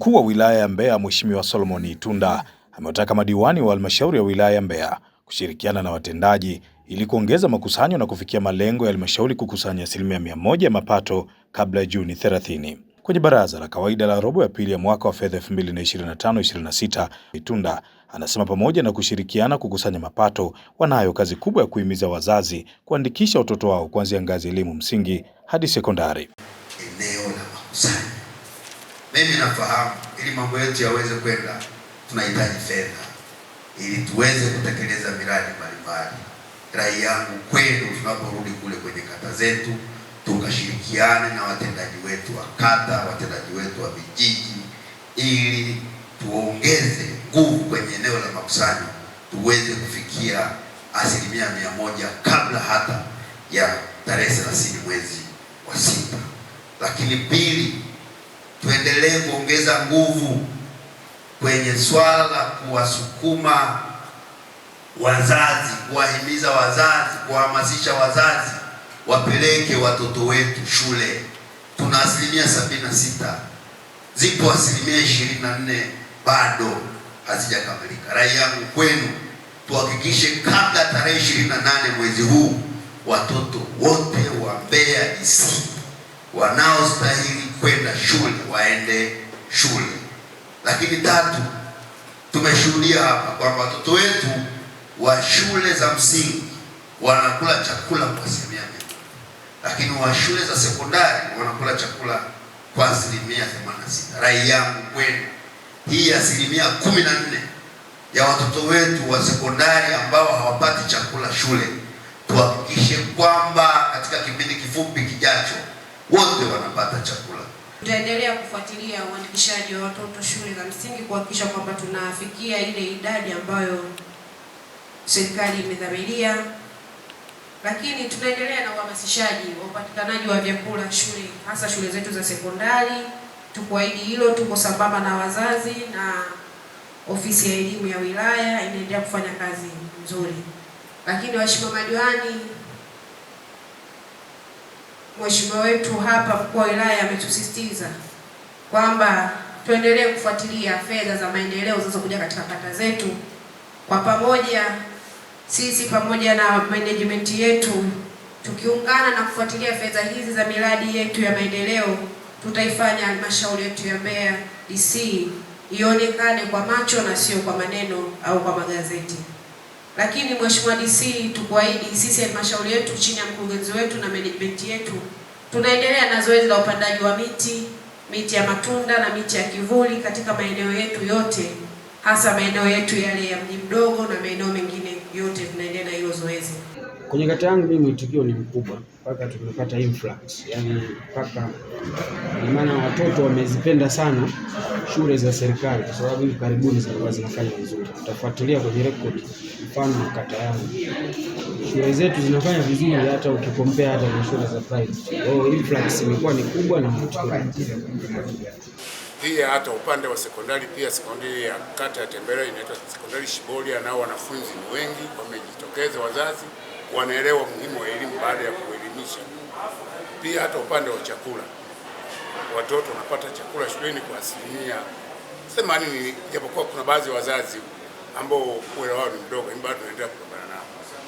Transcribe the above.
Mkuu wa wilaya ya Mbeya Mheshimiwa Solomon Itunda amewataka madiwani wa halmashauri ya wilaya ya Mbeya kushirikiana na watendaji ili kuongeza makusanyo na kufikia malengo ya halmashauri kukusanya 100% ya mapato kabla ya Juni 30. Kwenye baraza la kawaida la robo ya pili ya mwaka wa fedha 2025/26, Itunda anasema pamoja na kushirikiana kukusanya mapato, wanayo kazi kubwa ya kuhimiza wazazi kuandikisha watoto wao kuanzia ngazi ya elimu msingi hadi sekondari. Eneo la makusanyo, mimi nafahamu ili mambo yetu yaweze kwenda tunahitaji fedha ili tuweze kutekeleza miradi mbalimbali. Rai yangu kwenu, tunaporudi kule kwenye kata zetu, tukashirikiane na watendaji wetu wa kata, watendaji wetu wa vijiji, ili tuongeze nguvu kwenye eneo la makusanyo, tuweze kufikia 100% kabla hata ya tarehe 30 mwezi wa sita. Lakini pili, tuendelee kuongeza nguvu kwenye swala la kuwasukuma wazazi, kuwahimiza wazazi, kuwahamasisha wazazi wapeleke watoto wetu shule. Tuna 76%, zipo 24% bado hazijakamilika. Rai yangu kwenu, tuhakikishe kabla tarehe 28 mwezi huu watoto wote wa Mbeya DC wanaostahili kwenda shule waende shule. Lakini tatu, tumeshuhudia hapa kwamba watoto wetu wa shule za msingi wanakula chakula kwa 100%, lakini wa shule za sekondari wanakula chakula kwa 86%. Rai yangu kwenu, hii 14% ya watoto wetu wa sekondari ambao hawapati chakula shule, tuhakikishe kwamba katika kipindi kifupi kijacho wote wanapata chakula. Tutaendelea kufuatilia uandikishaji wa watoto shule za msingi kuhakikisha kwamba tunafikia ile idadi ambayo serikali imedhamiria, lakini tunaendelea na uhamasishaji wa upatikanaji wa vyakula shule, hasa shule zetu za sekondari. Tukuahidi hilo, tuko sambamba na wazazi na ofisi ya elimu ya wilaya inaendelea kufanya kazi nzuri. Lakini waheshimiwa madiwani, mheshimiwa wetu hapa mkuu wa wilaya ametusisitiza kwamba tuendelee kufuatilia fedha za maendeleo zinazokuja katika kata zetu. Kwa pamoja sisi pamoja na management yetu tukiungana na kufuatilia fedha hizi za miradi yetu ya maendeleo, tutaifanya halmashauri yetu ya Mbeya DC ionekane kwa macho na sio kwa maneno au kwa magazeti. Lakini Mheshimiwa DC, tukuahidi sisi halmashauri yetu chini ya mkurugenzi wetu na management yetu tunaendelea na zoezi la upandaji wa miti, miti ya matunda na miti ya kivuli katika maeneo yetu yote, hasa maeneo yetu yale ya mji mdogo na maeneo mengine yote tunaendelea na hilo zoezi. Kwenye kata yangu mimi mwitikio ni mkubwa mpaka tumepata influx, yani mpaka maana watoto wamezipenda sana shule za serikali kwa sababu hivi karibuni zilikuwa zinafanya vizuri. Tutafuatilia kwenye rekodi, mfano kata yangu shule zetu zinafanya vizuri, hata ukikompea hata na shule za private. Kwa hiyo influx imekuwa ni kubwa na mwitikio pia hata upande wa sekondari pia sekondari ya kata ya Tembele inaitwa sekondari Shibolia, nao wanafunzi ni wengi, wamejitokeza, wazazi wanaelewa umuhimu wa elimu baada ya kuelimisha. Pia hata upande wa chakula, watoto wanapata chakula shuleni kwa 80%, japokuwa kuna baadhi ya wazazi ambao uelewa wao ni mdogo, bado tunaendelea kupambana.